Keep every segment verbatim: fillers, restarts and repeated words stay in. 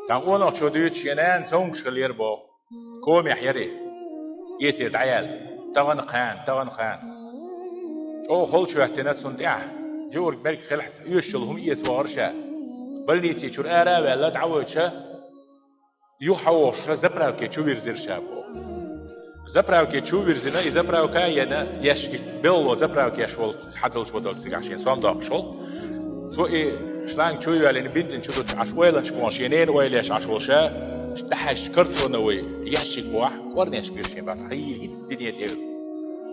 Цхьан къонахчо дуьйцу, шен нана цомгуш хилла яра боху. Комехь яра и. Эсера дӀаяьлла. Тахана кхана, тахана кхана. ЧӀогӀа холчу хӀоьттина цунна тӀехь. Юург-мерг хилахь оьшуш йолу хӀума эца вахара ша. Больници чуьра ара а ваьлла, дӀавоьдуш, юха хьан вохуш, заправке чу вирзира ша боху. Заправке чу вирзина, и заправка а йина, яьшки белло заправкеш волу хьадалча вадалча цигахь шен сом доккхуш волу. Цо и шланг чу йоьллина, бензин чу дуттуш Ӏаш ойланаш боху, шен ненан ойла еш Ӏаш волу ша, дӀахьаьжча картоновый ящик бохь, кӀорнеш бира шен бац, хьийла хӀинца дине тӀера.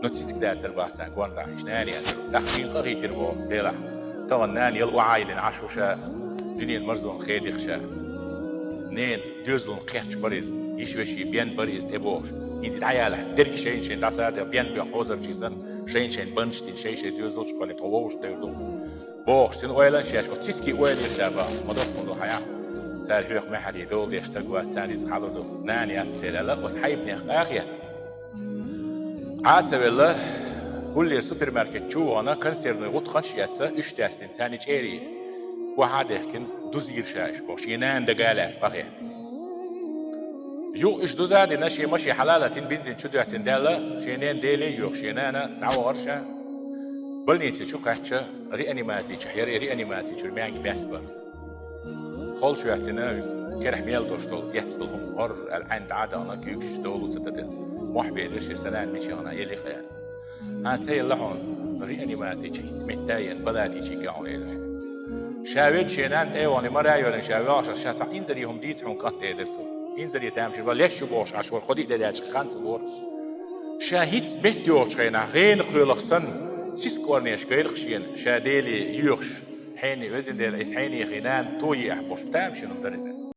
Но цициг дацара бац царна кӀорнах, иштта нана яцара. ТӀаккха шен къа хийтира боху Делахь. Тахана нана яла охьайиллина Ӏаш ву ша, дуьненан марзонан хедих ша. Ненан доьзална кхетча бара иза, йиш вешин бен бара иза тӀебогӀуш. ХӀинца дӀаялахь, дерг шайна-шайна дӀасадехь, бен бен хьозарчий санна, шайна-шайна баннаш дина, шай-шай доьзалш кхоьллина тхо вовшах девр ду. Бохуш, цуьнан ойланаш еш, оцу цицкий ойла еш ша баха, ма доккха ду хьан яхь. Цара хьоьх маьхьарий дола деш стаг вац, царна иза хьалур ду. Нана яц церан аьлла, оцу хьайбанех къахетта. Ӏа а ца велла, гуллера супермаркет чу вахана, консервный гӀутакхаш а эцна, уьш даьстина, царна чӀерий охьа а дехкина, дузийра ша уьш боху, шен нана дага а лаьцна къахетта. Юха уьш дуза а дина, шен машен хьала а латийна, бензин чу доьттина даьлла, шен ненан Деле а йоьхуш, шен нана дӀавахара ша. Больнице чу кхаьчча, реанимаци чохь яра, и реанимаци чуьра маьнга баьсса бара. Холчу хӀоьттина, керахь мел долуш долу, эцна долу хӀума гӀорра аьлла, Ӏаьнна дӀа а дахана, куьйгаш долу ца дадина. Мохь бедира шен, сан нана мичахь ю, елла-кх аьлла. Хьан ца елла хьуна, реанимаци чу хӀинца метта а йина, палати чу гахь хьуна, элира шен. Ша ведда шен нана тӀе а вахана, мара а йоьллина, ша воьлхуш, ша цхьа инзаре хӀума дийца хьуна, кӀант, элира цо. Инзаре тамашийна бан леш ю бохуш Ӏаш вара, кхо-диъ де даьлча хан ца лора. Ша хӀинца метта йогӀучу хенахь, гӀенах хьоьлах санна, цициг кӀорнеш гайра-кх шена, ша Деле йоьхуш. Хьенех, везан Дела, иза хьенех и нана тоеахь бохуш, тамашийна хӀума дара иза.